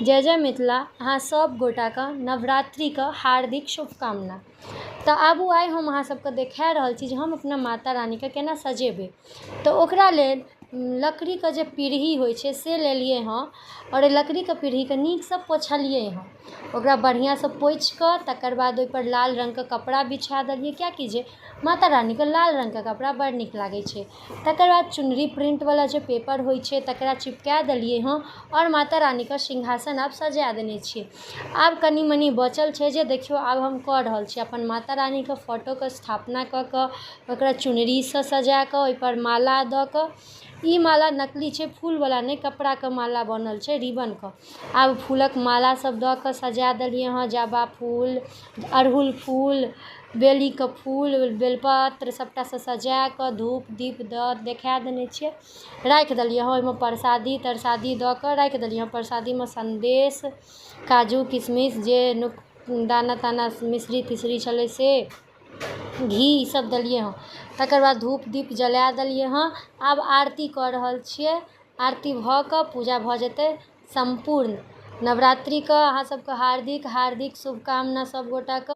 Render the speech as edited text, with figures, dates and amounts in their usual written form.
जय जय मिथिला। अहाँ सब गोटाके नवरात्रिके हार्दिक शुभकामना। तऽ आबू आइ हम अहाँ सबके देखा रहल छी जे हम अपना माता रानीके केना सजेबै। तऽ ओकरा लेल लकड़ीके जे पीढ़ी होइ छै से लेलियै हँ, आओर लकड़ीके पीढ़ीके नीकसँ पोछलियै हँ, ओकरा बढ़िआँसँ पोछि कऽ तकर बाद ओहिपर लाल रङ्गके कपड़ा बिछा देलियै, किएकि जे माता रानीके लाल रङ्गके कपड़ा बड़ नीक लागै छै। तकर बाद चुनरी प्रिंटवला जे पेपर होइ छै तकरा चिपका देलियै हँ, आओर माता रानीके सिंहासन आब सजा देने छियै। आब कनि मनि बचल छै जे देखियौ आब हम कऽ रहल छी। अपन माता रानीके फोटोके स्थापना कऽ कऽ ओकरा चुनरीसँ सजा कऽ ओहिपर माला दऽ कऽ, ई माला नकली छै, फूलवला नहि, कपड़ाके माला बनल छै रिबनके। आब फूलक माला सब दऽ कऽ सजा देलियै हँ, जबा फूल, अड़हुल फूल, बेलीके फूल, बेलपत्र सबटासँ सजा कऽ धूप दीप दऽ देखा देने छियै, राखि देलियै हँ। ओहिमे परसादी तरसादी दऽ कऽ राखि देलियै हँ। परसादीमे सन्देश, काजू किशमिश, जे दाना ताना मिश्री तिश्री छलै से, घी, ईसब देलियै हँ। तकर बाद धूप दीप जला देलियै हँ। आब आरती कऽ रहल छियै। आरती भऽ कऽ पूजा भऽ जेतै सम्पूर्ण। नवरात्रिके अहाँ सबके हार्दिक हार्दिक शुभकामना सब गोटाके।